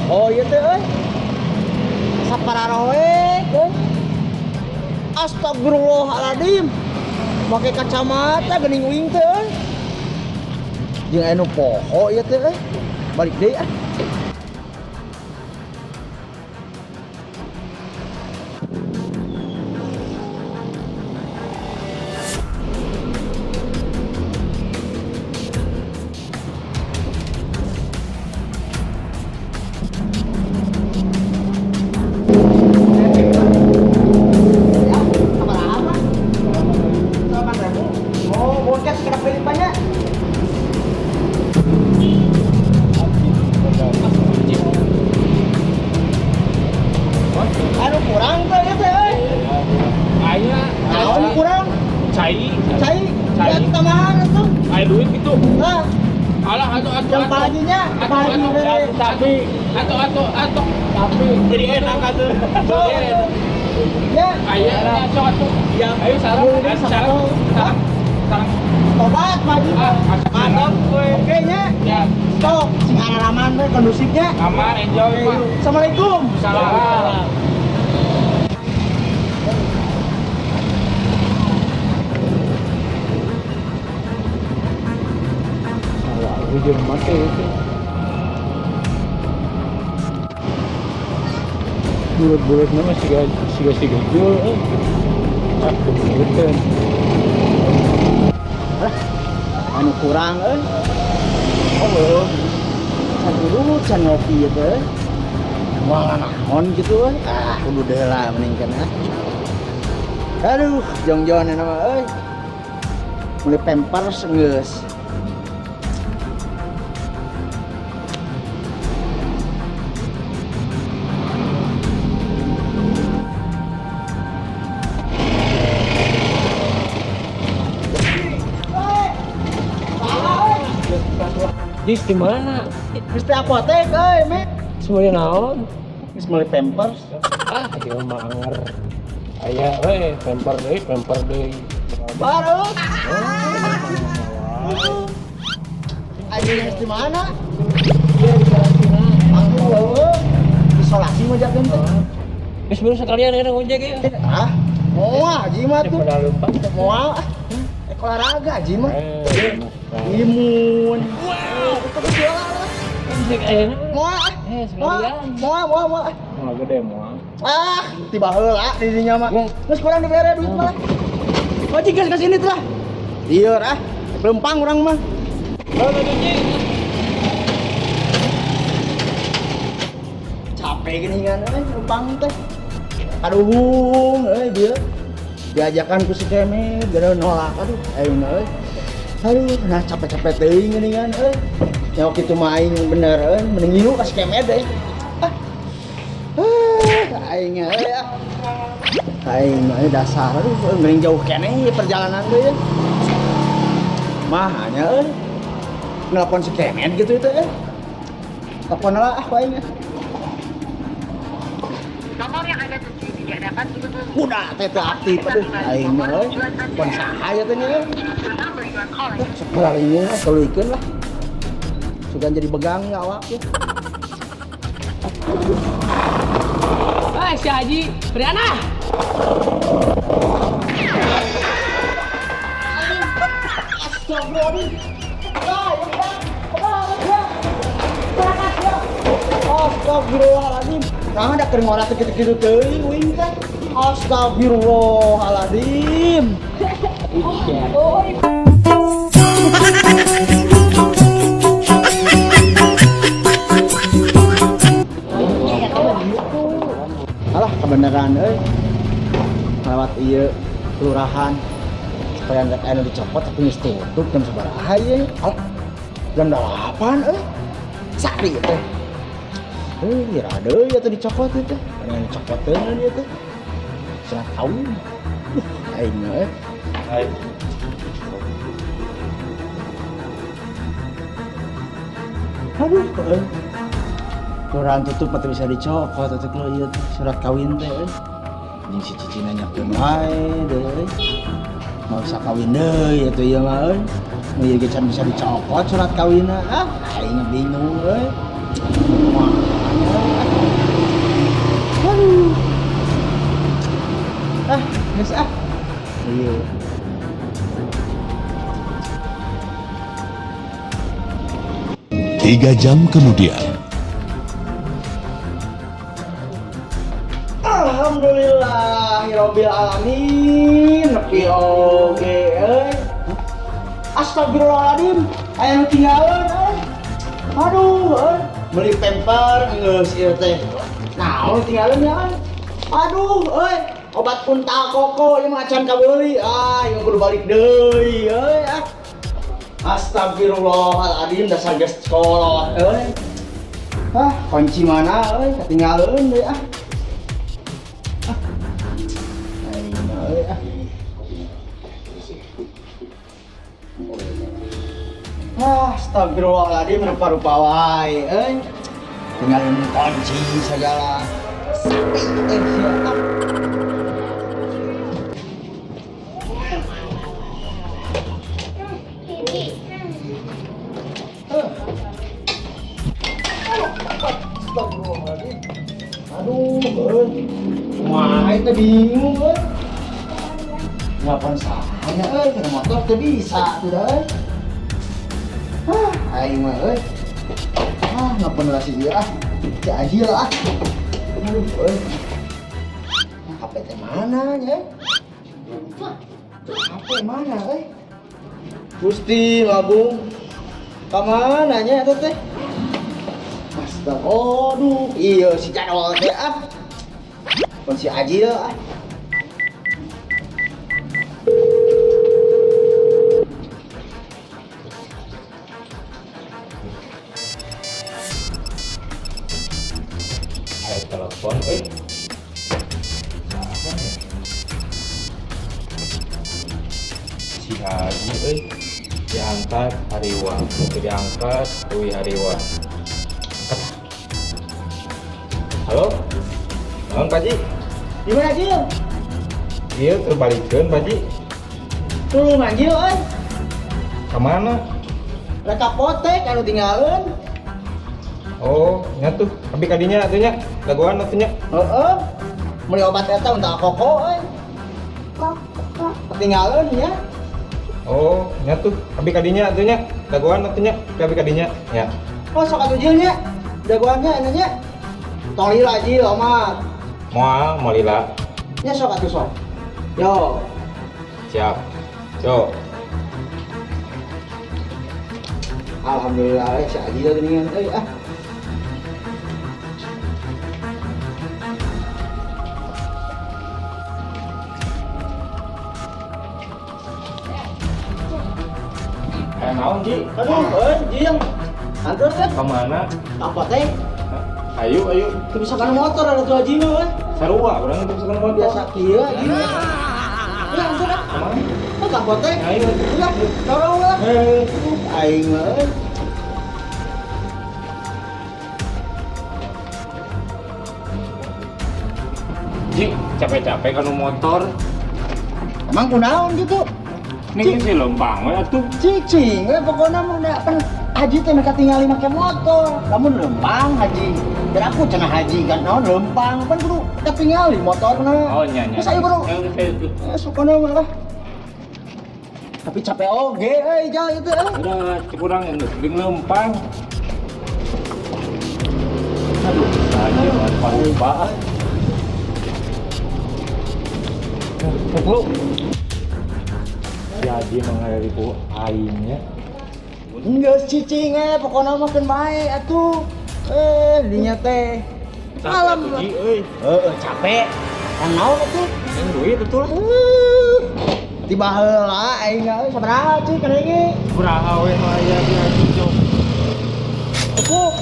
Poho ieu teh euy. Asa pararoek euy. Astagfirullahaladzim. Make kacamata geuning uing teh euy. Jeung aya nu poho ieu teh euy. Balik deui ah. Ya, sabaraha? 8.000. Oh, bocah sekedap pilih banyak. Anu kurang teh ieu teh euy. Aya. Naon kurang? Cai. Cai. Cai. Ya tambahan atuh. Aya duit gitu. Nah, Alah atuh atuh. yang paginya, pagi deh. Tapi atuh atuh atuh. Tapi jadi enak atuh. Ya, Aya sok atuh. Ya. Ayo sarang, sarang. Sarang. Sarang. tobat maju. Ah, mantap gue. Oke nya. Ya, Stop, sing araraman we kondusifnya. aman enjoy, Pak. Assalamualaikum. Salam. Hujan mati itu. Bulat-bulat nama siga siga siga jul. Ah, kebuletan. Alah, anu kurang euy. Oh, belum. Can dulu can ngopi ieu teh. Moal naon gitu euy. Ah, kudu deui lah mending kana. Aduh, jongjon eta mah euy. Meuli pampers geus. Jis di mana? Geus teh apotek euy, Me. Semuanya naon? Geus meuli pampers. Ah, ieu mah anger. Aya we, pamper deui, pamper deui. Baru. Anjing geus di mana? Iya di karantina. Aku eueuh. Isolasi mah jakeun teh. Geus baru sekalian ya ngojek ya. Ah, moal haji mah tuh. Pada lompat. Moal ah. Eh, olahraga haji mah. Imun. Wow. Bisa kayaknya. Moal ah. Eh, Moal, sekalian. moal, moal, moal. Moal gede moal. Ah, tiba heula di dinya mah. Geus kurang dibere duit mah. Wajib geus ka sini teh lah. Lieur ah, lempang urang mah. Capek gini kan euy, lempang teh. Kaduhung euy dia. Diajakan ku si Kemet, gara nolak aduh aing mah euy. Aduh, nah capek-capek teuing gini kan euy. Nyawa kitu mah aing bener euy, mending ngilu ka si Kemet euy. Ah. Ah, aing euy ah. Aing mah dasar aduh mending jauh keneh perjalanan teh ya. Mah hanya euy. Nelpon si Kemet gitu itu euy. Telepon lah ah aing. Nomor yang Anda tuju tidak dapat dihubungi. Udah teh teu aktif aduh aing mah euy. Telepon saha ya teh nya. The number you are calling Sebelah ini lah, keluikeun lah. Sugan jadi begang ya awak ya. Ah, si Haji, Briana. Astagfirullahaladzim. Nah, ada keur ngora teh kitu-kitu teuing uing teh. Astagfirullahaladzim. Alah, kebenaran euy. Lewat ieu kelurahan supaya nggak anu dicopot tapi geus tutup jam sabaraha ieu. Alah, jam 8 euy. Sari teh. Ira deui atuh dicopot ieu teh. Pengen dicopoteun ieu teh. Surat kawin. Aing mah euy. Aduh, euy. Kelurahan tutup atau bisa dicopot atuh kalau ieu teh surat kawin teh euy. Jeung si Cici nanyakeun wae deui euy. Mau bisa kawin deui atuh ieu mah euy. Nu ieu ge can bisa dicopot surat kawinna. Ah, aing bingung euy. Wah, Aduh. Ah, geus ah. Iya. 3 jam kemudian. Alhamdulillahirabbil alamin. Nepi oge euy. Astagfirullahaladzim, aya nu tinggalan euy. Aduh euy, meuli pemper geus ieu teh. Naon tinggalan ya euy. Aduh euy, obat unta koko ieu mah acan kabeuli. Ah, ieu kudu balik deui euy ah. Astagfirullahaladzim, dasar geus kolot euy. Ah, kunci mana euy, ketinggalan deui ah. Ah. Aing mah euy ah. Ah, astagfirullahaladzim, rupa-rupa wae euy. Tinggalin kunci segala. Sapi teh sia ah. Astagfirullahaladzim. Aduh, euy. Kumaha teh bingung euy. Ngapan sahanya euy, kana motor teu bisa tuh euy. Ah, aing mah euy. Ah, ngapan lah si ieu ah. Si Ajil ah. Aduh, euy. HP teh mana nya? HP mana euy? Gusti Agung. Ka mana nya eta teh? Astaga, aduh, iya si Cadol teh ah. Kon si Ajil ah. Ayo telepon euy. Si Haji euy diangkat hariwa, teu diangkat euy hariwa. Halo? Naon Pak Ji? Di mana Jil? Iya, terbalikeun Pak Ji. Tulungan Jil euy. Ka mana? Rek ka potek anu tinggalin. Oh, nya tuh. Abi kadinya atuh nya. Dagoan atuh nya. Heeh. Meuli obat eta untuk koko euy. Ketinggalan nya. Oh, nya tuh. Abi kadinya atuh nya. Dagoan atuh nya. Abi kadinya nya. Oh, sok atuh Jil nya. Dagoannya anu nya. Tong lila Jil omat. Moal, moal lila. Nya sok atuh sok. Yo. Siap. Yo. Alhamdulillah si Ajil geuningan euy ah. Kayak naon Ji? Aduh, euy, Jil. Antur teh. Ka mana? Ka apotek. Ayo, ayo. Teu bisa kana motor ada tuh Haji mah euy. Sarua urang teu bisa kana motor. Biasa kieu Haji mah. Ulah antur ah. Ka mana? Ka apotek. Ayo. Ulah, dorong lah. Heuh. Aing mah euy. Ji, capek-capek kana motor. Emang kunaon gitu? Nih sih lempang we atuh. Cicing we pokona mah da pan Haji teh mereka tinggali make motor. Lamun lempang Haji. Dan aku cenah Haji kan naon lempang pan kudu katingali motorna. Oh nya nya. Geus ayo bro. Sukana mah lah. Tapi capek oge euy jal itu euy. Udah kurang geus lempang. Aduh, saja lupa. Lu. Si Haji menghadapi ku aingnya. Geus cicing pokona mah keun bae atuh. Dinya teh. Alam euy. Heeh, capek. Kan naon atuh? Yang duit atuh lah. Tiba heula aing euy sabaraha cing kana ge? Sabaraha we nu aya di Haji jauh. Cukup.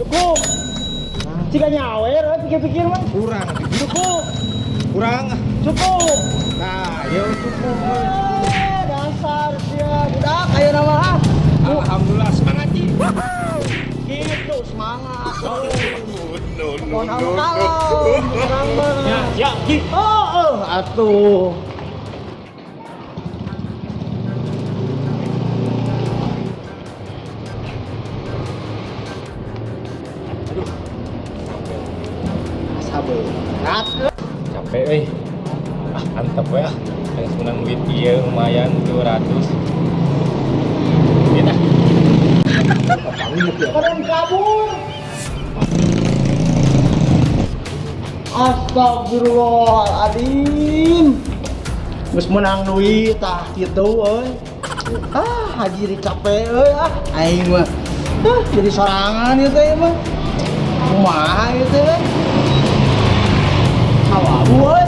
Cukup. Jika nyawer pikir-pikir mah. Kurang. Cukup. Kurang. Cukup. Nah, yo cukup. Dasar sia budak ayo nama ah. Alhamdulillah semangat Ji. Gitu semangat. No, no, no, no. Ya, siap Ji. Oh, atuh. Aduh, Asa berat. Capek euy. Ah, antep we ah. Geus menang duit ieu lumayan 200. Duit ah. Orang kabur. Astagfirullahaladzim. Geus menang duit tah kitu euy. Ah, haji capek euy ah. Aing mah. Ah, jadi sorangan ieu teh mah. Kumaha ieu teh? Awabu euy.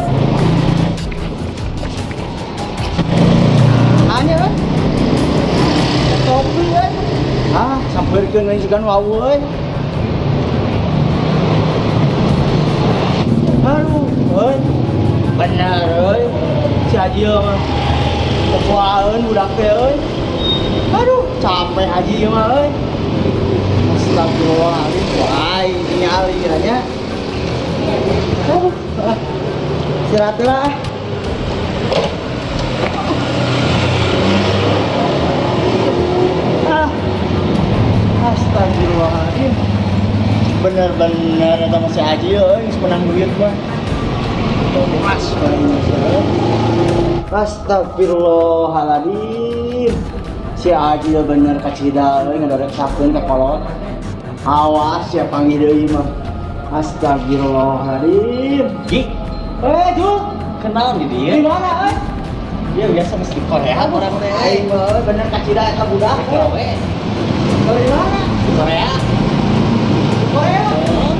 Hanya euy. Topi euy. Ah, sampeurkeun euy sugan wau euy. Aduh, euy. Bener euy. Si Haji mah kepuaeun budak teh euy. Aduh, capek Haji mah euy. Astagfirullahaladzim, wah ningali kiranya. Aduh, ah. Istirahat lah. Ah. Astagfirullahaladzim. Bener-bener eta mah si Haji euy, geus menang duit mah. Mas, astagfirullahaladzim. Si Haji bener kacida euy ngadoreksakeun ka kolot. Awas ya panggil deui mah. Astagfirullahaladzim. Ji, Jul, kenal di dia. Di mana euy? Dia biasa mesti Korea orang teh. Aing mah euy bener kacida eta budak. Korea. Dari mana? Di Korea. Korea.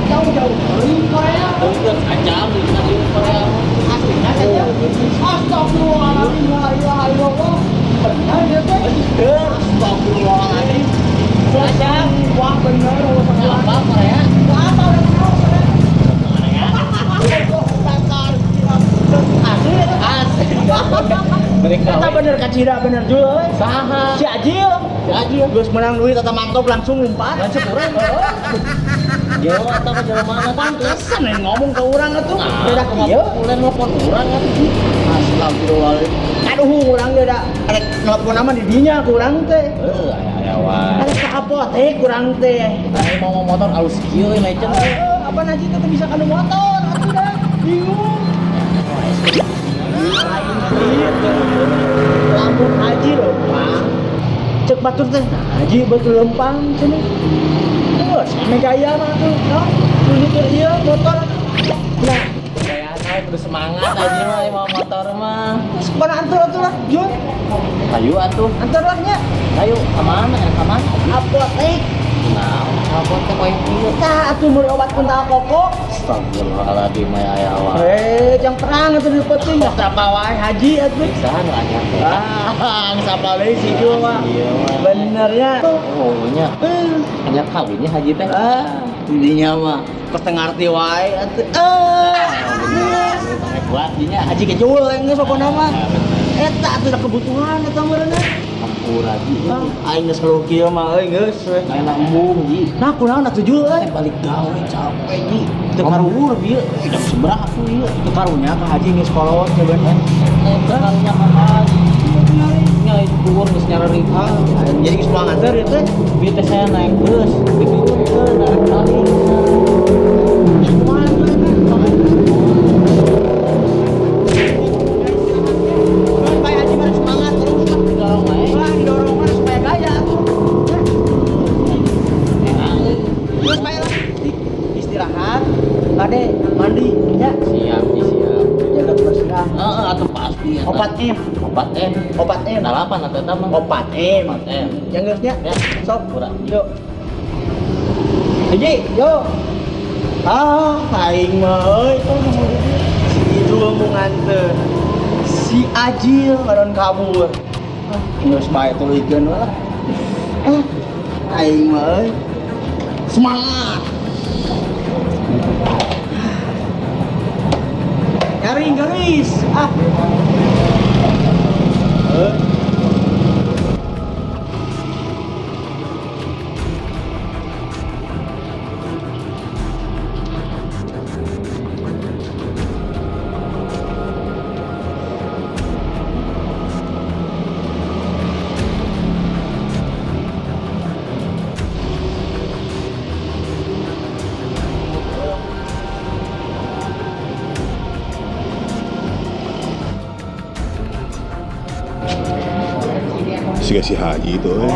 Jauh-jauh dari Korea. Deket ajam di Korea. Aslinya saja. Astagfirullahaladzim, la ilaha illallah. Benar ya teh? Bener. Astagfirullahaladzim. Ajam. Wah bener. Apa Korea? Apa udah kenal Korea? Korea. Asli ya teh? Asli. Mereka Eta bener kacida bener juga euy. Saha? Si Ajil. Si Ajil. Geus menang duit eta mantap langsung lompat. Langsung urang. Jauh atau ke jalan mana? Pantesan yang ngomong ke urang atuh. Beda kieu. Ulen nelpon urang atuh. Astagfirullahaladzim. Aduh, urang ge da rek nelpon mah di dinya ku urang teh. Heuh, aya aya wae. Ada ka apotek kurang teh. Aing mau motor alus kieu legend. Apa naji teh bisa kana motor atuh dah. Bingung. Lamun haji lempang. Cek batur teh haji batur lempang cenah. Terus ame gaya mah tuh, no? Nunjukeun ieu motor. Nah, gaya naik kudu semangat aja mah mau motor mah. Terus kemana antur atuh lah, Jun? Ayo atuh. Antur lah nya. Ayo, ka mana? Ka mana? Apotek. Nah, apotek poe kieu. Tah atuh meuli obat kuntal koko. Astagfirullahaladzim aya wae. Jang perang atuh di penting geus apa wae haji atuh. Saha nu anyar teh? Ah, geus apa deui si Jul mah. Iya mah. Bener nya. Oh, nya. Anyar kawinnya haji teh. Ah, dinya mah geus teu ngarti wae atuh. Kuat dinya. Haji kejul geus pokona mah. Eta atuh da kebutuhan eta meureunna. Hampura ji. Aing geus ngeluh kieu mah euy geus we. Aing embung ji. Nah, kunaon atuh Jul euy? Balik gawe capek ji. Teu karuhur bieu. Jam sabaraha atuh ieu? Teu karunya ka haji geus kolot coba. Teu karunya ka haji. Nya itu dhuwur geus nyareri. Ah, jadi geus pulang anteur ieu teh. Bieu teh saya naik bus, diturunkeun naik balik. Kumaha atuh eta? Supaya haji mah semangat terus lah. Didorong wae. Lah didorong mah supaya gaya atuh. Terus bae lah. Istirahat, kade mandi ya. Siap, ji, siap. Jaga kebersihan. Heeh, atuh pasti eta. 4M. 4M. 4M. 8 atuh eta mah. 4M. 4M. Yang geusnya? Ya. Sok. Kurang. Yuk. Haji, yuk. Ah, aing mah euy. Si Idul mau nganter. Si Ajil ngaron kabur. Ah, geus bae tuluykeun lah. Ah, aing mah euy. Semangat. Garing garis. Ah. Siga si Haji itu euy.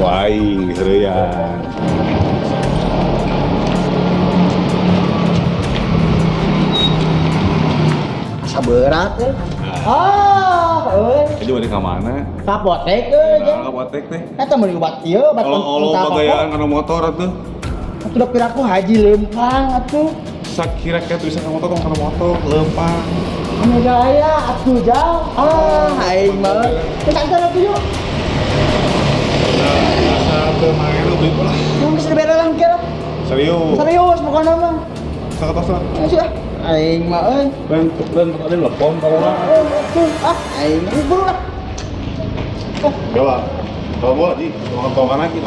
Wah, aing heureuyan. Asa berat euy. Ah, euy. Jadi balik ka mana? Ka apotek euy. Nah, ka apotek teh. Eta meuli obat ieu, obat Olo-olo entah apa. bagayaan kana motor atuh. Atuh da piraku haji lempang atuh. Sakira-kira tuh bisa ka motor tong kana motor lempang. Anu gaya atuh jauh. Ah, aing mah. Geus antar atuh yuk. Nah, asa teu main beli lah. Yang geus dibere lah engke lah. Serius. Serius pokokna mah. Saketos lah. Geus ah. Aing mah euy. Lain lain ada telepon kalau lah. Atuh, ah aing mah buru lah. Enggak lah. Kalau mau lagi, tongkan lagi.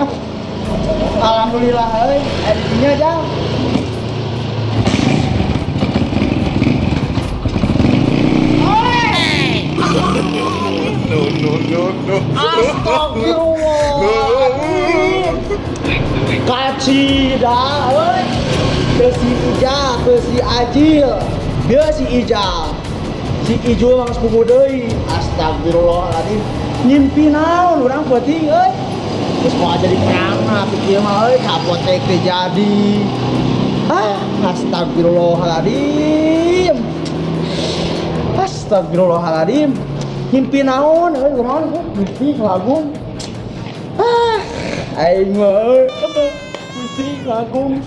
Alhamdulillah euy, aya di dinya jang. No no no no. Astagfirullahaladzim. Kacida euy. Ke si Ija, ke si Ajil. Dia si Ija. Si Ijul mah geus puguh deui. Astagfirullahaladzim. Nyimpi naon urang peuting euy. Terus mau jadi perang pikir mah euy ka apotek teh jadi. Ah, astagfirullahaladzim. Astagfirullahaladzim. Mimpi naon euy urang mimpi lagung. Ah, aing mah euy. Gusti lagung.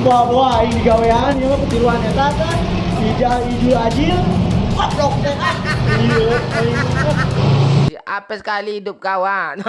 Wah, wah, aing digawean ieu mah ketiruan eta teh. Ija ijul ajil. Goblok teh. Ah. Iya, aing. Apa sekali hidup kawan.